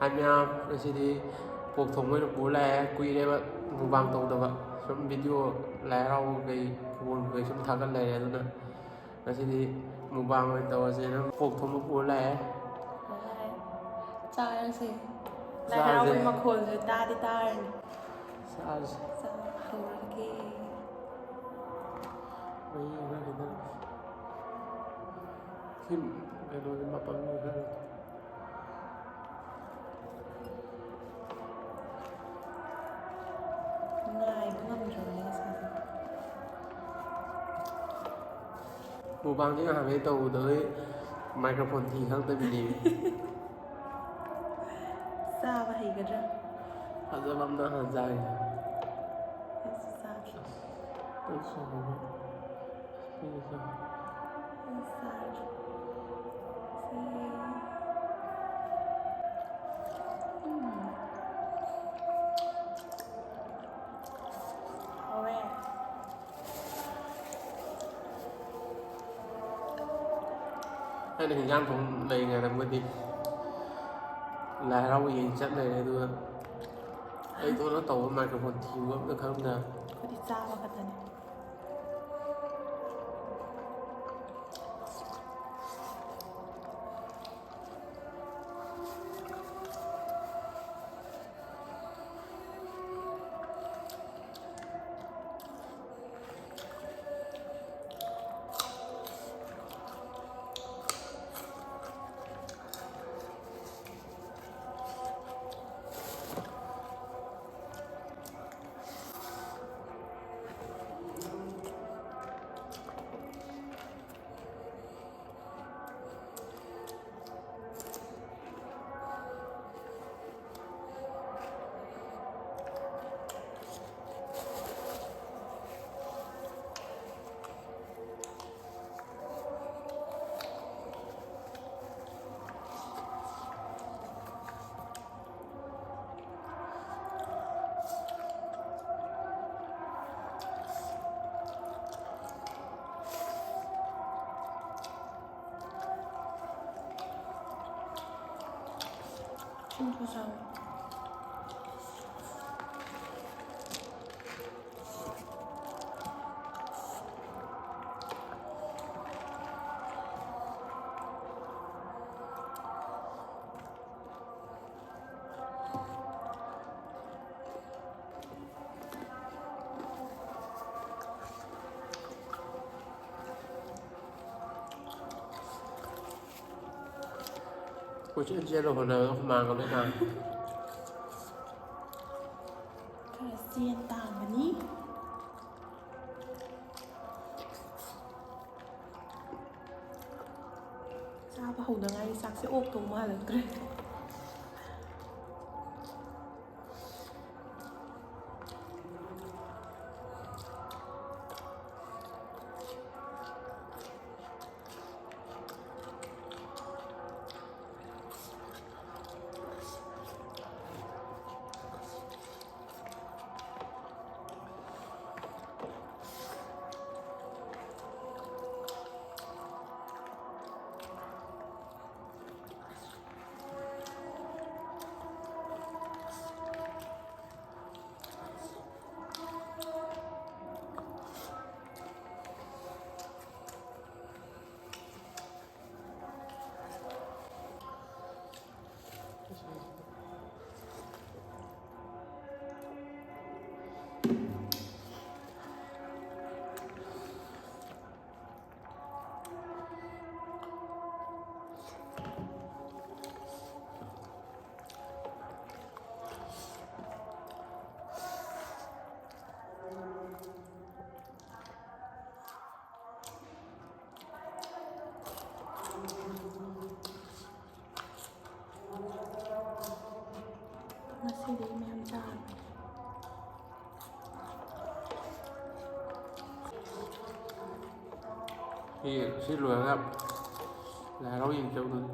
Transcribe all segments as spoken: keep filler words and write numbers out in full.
ꯍꯥꯏ ꯃꯌꯥꯝ, ꯉꯁꯤꯗꯤ ꯄꯣꯛ ꯊꯣꯡꯕ ꯑꯣꯏꯅ ꯄꯨꯔ ꯂꯥꯛꯑꯦ꯫ ꯀꯨꯏꯔꯦꯕ ꯃꯨꯛꯕꯥꯡ ꯇꯧꯗꯕ꯫ ꯁꯨꯝ ꯚꯤꯗꯤꯑꯣ, ꯂꯥꯏ ꯍꯔꯥꯎꯕ ꯀꯩ, ꯐꯨꯠꯕꯣꯜ ꯀꯩ ꯁꯨꯝ ꯊꯥꯒꯠ ꯂꯩꯔꯦ꯫ ꯑꯗꯨꯅ ꯉꯁꯤꯗꯤ ꯃꯨꯛꯕꯥꯡ ꯑꯣꯏꯅ ꯇꯧꯔꯁꯦꯅ ꯄꯣꯛ ꯊꯣꯡꯕ ꯄꯨꯔ ꯂꯥꯛꯑꯦ꯫ ꯆꯥꯔꯁꯦ꯫ ꯂꯥꯏ ꯆꯥꯔꯁꯦ꯫ ꯍꯔꯥꯎꯕꯒꯤ ꯃꯈꯣꯜꯁꯦ ꯇꯥꯗꯤ ꯇꯥꯔꯅꯤ꯫ ꯆꯥꯔꯁꯦ꯫ ꯆꯥꯕ ꯍꯧꯔꯒꯦ꯫ ꯃꯍꯤ ꯈꯔ ꯍꯩꯊꯔꯒꯦ꯫ ꯁꯤ ꯀꯩꯅꯣꯁꯦ, ꯃꯄꯪꯁꯦ ꯈꯔ ꯉꯥꯏꯕ ꯉꯝꯗ꯭ꯔꯕꯅꯦ ꯉꯁꯤꯁꯦ꯫ ꯃꯨꯛꯕꯥꯡꯗꯤ ꯉꯍꯥꯟꯈꯩ ꯇꯧꯕꯗꯩ ꯃꯥꯏꯀ꯭ꯔꯣꯐꯣꯟ ꯊꯤ ꯈꯪꯗꯕꯤꯅꯦꯃꯤ꯫ ꯆꯥꯕ ꯍꯩꯒꯗ꯭ꯔꯥ? ꯐꯖꯕ ꯑꯝꯗ ꯍꯥꯟꯅ ꯆꯥꯒꯦ꯫ ꯑꯩꯁꯨ ꯆꯥꯒꯦ꯫ ꯑꯁ, ꯑꯩ ꯁꯤꯔꯦꯗ꯫ ꯁꯤꯒꯤꯁꯦ꯫ ꯑꯩ ꯆꯥꯒꯦ꯫ ꯁꯤ꯫ ꯎꯝ꯫ ꯍꯥꯎꯋꯦ꯫ ꯑꯩꯅ ꯍꯤꯟꯖꯥꯡ ꯊꯣꯡ ꯂꯩꯉꯩꯗꯕꯨꯗꯤ ꯂꯥꯏ ꯍꯔꯥꯎꯕ ꯌꯦꯡ ꯆꯠ ꯂꯩꯔꯦ, ꯑꯗꯨꯒ ꯑꯩ ꯏꯇꯣꯝꯇ ꯇꯧꯕ ꯃꯥꯏꯀ꯭ꯔꯣꯐꯣꯟ ꯊꯤꯕ ꯑꯝꯇ ꯈꯪꯗ꯭ꯔꯦ꯫ ꯑꯩꯈꯣꯏꯗꯤ ꯆꯥꯕ ꯈꯛꯇꯅꯤ꯫ ꯀꯣꯏꯆꯦꯟ ꯆꯦꯜꯂ ꯍꯣꯠꯅꯕꯗ ꯍꯨꯃꯥꯡꯒ ꯂꯣꯏ ꯀꯥꯡꯉꯦ꯫ ꯈꯔ ꯆꯦꯟ ꯇꯥꯕꯅꯤ꯫ ꯆꯥꯕ ꯍꯧꯗ ꯉꯥꯏꯔꯤ꯫ ꯆꯥꯛꯁꯦ ꯑꯣꯛꯇꯧ ꯃꯥꯜꯂꯛꯇ꯭ꯔꯦ꯫ ꯉꯁꯤꯗꯤ ꯃꯌꯥꯝ ꯆꯥꯔꯅꯤ꯫ ꯁꯤ, ꯁꯤ ꯂꯣꯏꯔꯒ ꯂꯥꯏ ꯍꯔꯥꯎ ꯌꯦꯡ ꯆꯠꯂꯨꯗꯣꯏꯅꯤ꯫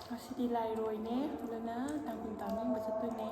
ꯉꯁꯤꯗꯤ ꯂꯥꯏꯔꯣꯏꯅꯦ, ꯑꯗꯨꯅ ꯇꯥꯡꯈꯨꯜ ꯇꯥꯡ ꯌꯦꯡꯕ ꯆꯠꯇꯣꯏꯅꯦ꯫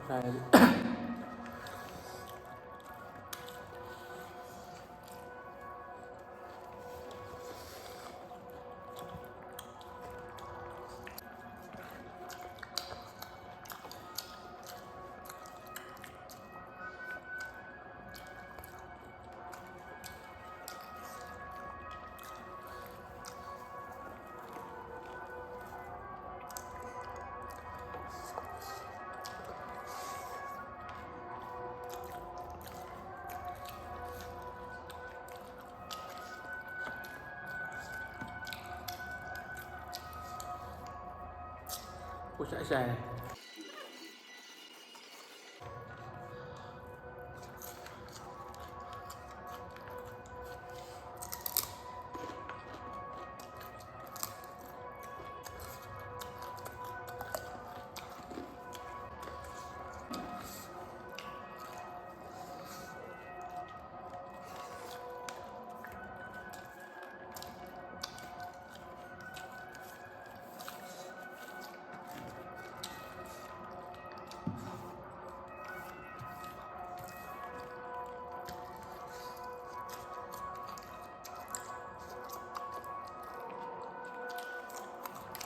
ꯍꯥꯏꯔꯗꯤ꯫ ꯄꯨꯡꯆꯥꯏ ꯆꯥꯏꯔꯦ꯫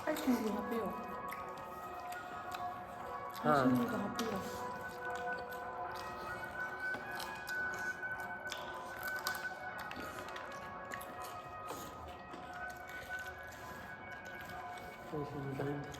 ꯑꯩ ꯁꯤꯡꯖꯨ ꯍꯥꯞꯄꯤꯌꯣ꯫ ꯑꯩ ꯍꯥ꯫ ꯁꯤꯡꯖꯨꯗꯣ ꯍꯥꯞꯄꯤꯌꯣ꯫ ꯑꯩ ꯁꯤꯡꯖꯨ ꯆꯥꯅꯤꯡꯗꯦ꯫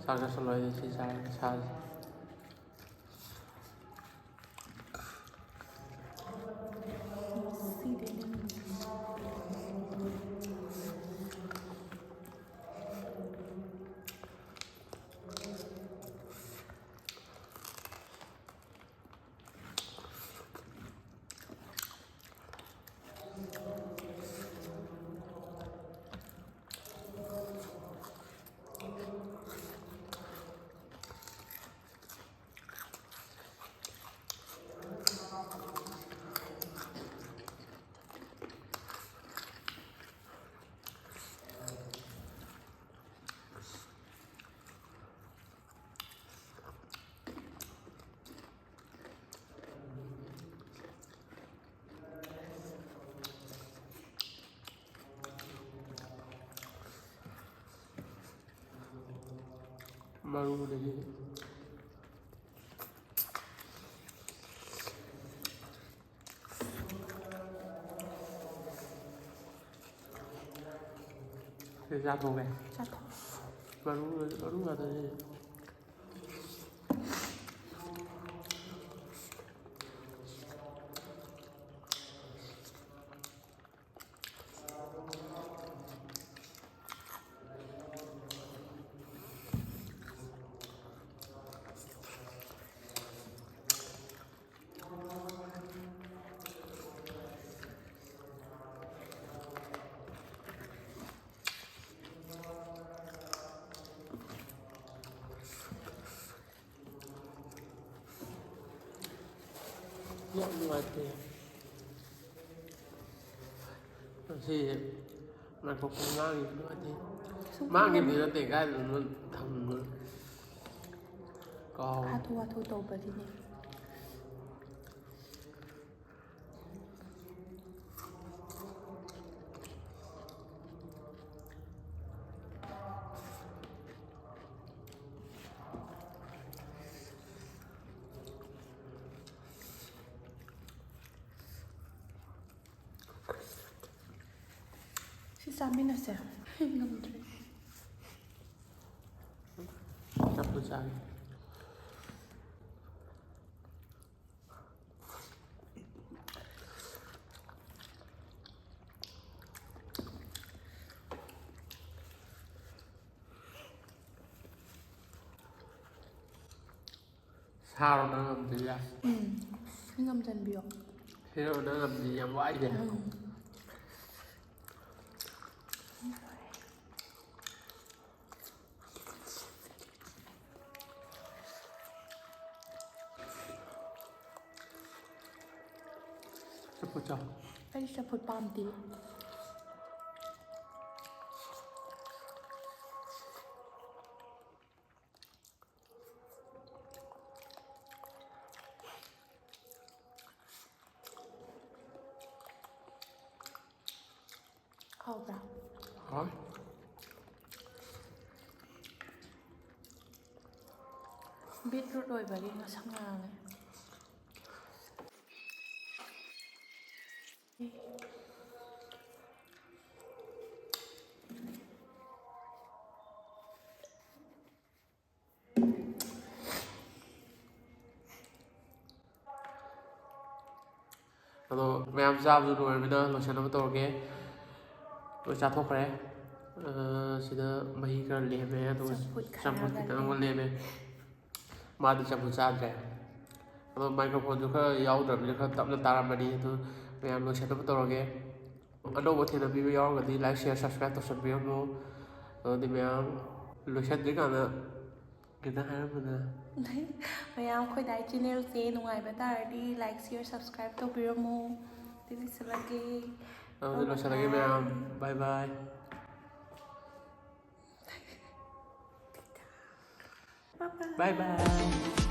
ꯆꯥꯛ ꯆꯥꯁꯜꯂꯣ, ꯑꯩꯗꯤ ꯁꯤ ꯆꯥꯔꯒ ꯁꯥꯁꯦ꯫ ꯃꯔꯨꯗꯒꯤ꯫ ꯁꯤ ꯆꯥꯊꯣꯛꯀꯦ꯫ ꯆꯥꯊꯣꯛ꯫ ꯃꯔꯨ, ꯃꯔꯨ ꯉꯥꯛꯇꯅꯦ꯫ ꯌꯥꯝ ꯅꯨꯡꯉꯥꯏꯇꯦ꯫ ꯉꯁꯤ ꯃꯥꯏꯀ꯭ꯔꯣꯐꯣꯟ ꯃꯥꯡꯉꯤꯕꯗꯣ ꯍꯥꯏꯗꯤ ꯁꯨꯝ ꯃꯥꯡꯉꯤꯕꯗꯤ ꯅꯠꯇꯦ, ꯀꯥꯏꯗꯅꯣ ꯊꯝꯕ ꯀꯥꯎ꯫ ꯍꯥꯊꯨ ꯍꯥꯊꯨ ꯇꯧꯕꯒꯤꯅꯦ꯫ ꯁꯤ ꯆꯥꯃꯤꯟꯅꯁꯦ꯫ ꯑꯩ ꯉꯝꯗ꯭ꯔꯦ꯫ ꯆꯥꯒꯦ꯫ ꯁꯥꯔꯣ ꯅꯪ ꯉꯝꯗꯣꯏꯁꯦ? ꯎꯝ, ꯁꯤ ꯉꯝꯖꯟꯕꯤꯌꯣ꯫ ꯁꯤꯔꯣ ꯅꯪ ꯉꯝꯗꯣꯏꯁꯦ? ꯌꯥꯝ ꯋꯥꯏꯗ꯫ ꯎꯝ꯫ ꯆꯝꯐꯨꯠ ꯆꯥꯎ꯫ ꯑꯩ ꯆꯝꯐꯨꯠ ꯄꯥꯝꯗꯦ꯫ ꯍꯥꯎꯕ꯭ꯔꯥ? ꯍꯥꯎ꯫ ꯕꯤꯠꯔꯨꯠ ꯑꯣꯏꯕꯒꯤ ꯉꯁꯪ ꯉꯥꯡꯉꯦ꯫ ꯑꯗꯣ ꯃꯌꯥꯝ ꯆꯥꯕꯗꯨ ꯂꯣꯏꯔꯕꯅꯤꯅ ꯂꯣꯏꯁꯟꯅꯕ ꯇꯧꯔꯒꯦ꯫ ꯂꯣꯏ ꯆꯥꯊꯣꯛꯈ꯭ꯔꯦ꯫ ꯑ, ꯁꯤꯗ ꯃꯍꯤ ꯈꯔ ꯂꯦꯝꯃꯦ, ꯑꯗꯨꯒ ꯆꯝꯐꯨꯠ ꯈꯔ ꯆꯝꯐꯨꯠ ꯈꯤꯇꯪ ꯑꯃ ꯂꯦꯝꯃꯦ꯫ ꯃꯥꯗꯤ ꯆꯝꯐꯨꯠ ꯆꯥꯗ꯭ꯔꯦ꯫ ꯑꯗꯣ ꯃꯥꯏꯀ꯭ꯔꯣꯐꯣꯟꯁꯨ ꯈꯔ ꯌꯥꯎꯗ꯭ꯔꯕꯅꯤꯅ ꯈꯔ ꯇꯞꯅ ꯇꯥꯔꯝꯃꯅꯤ꯫ ꯑꯗꯨ ꯃꯌꯥꯝ ꯂꯣꯏꯁꯟꯅꯕ ꯇꯧꯔꯒꯦ꯫ ꯑꯅꯧꯕ ꯊꯦꯡꯅꯕꯤꯕ ꯌꯥꯎꯔꯒꯗꯤ like, share, subscribe ꯇꯧꯁꯟꯕꯤꯔꯝꯃꯣ꯫ ꯑꯗꯨꯗꯤ ꯃꯌꯥꯝ ꯂꯣꯏꯁꯟꯗ꯭ꯔꯤꯀꯥꯟꯗ ꯈꯤꯇꯪ ꯍꯥꯏꯔꯝꯕꯗ꯫ ꯃꯌꯥꯝ ꯑꯩꯈꯣꯏ ꯗꯥꯏ ꯆꯦꯅꯦꯜꯁꯦ ꯅꯨꯡꯉꯥꯏꯕ ꯇꯥꯔꯗꯤ like, share, subscribe ꯇꯧꯕꯤꯔꯝꯃꯣ꯫ ꯑꯗꯨꯗꯤ ꯂꯣꯏꯁꯤꯜꯂꯒꯦ꯫ ꯑꯗꯨꯗꯤ ꯂꯣꯏꯁꯤꯜꯂꯒꯦ ꯃꯌꯥꯝ꯫ Bye bye꯫ Bye bye꯫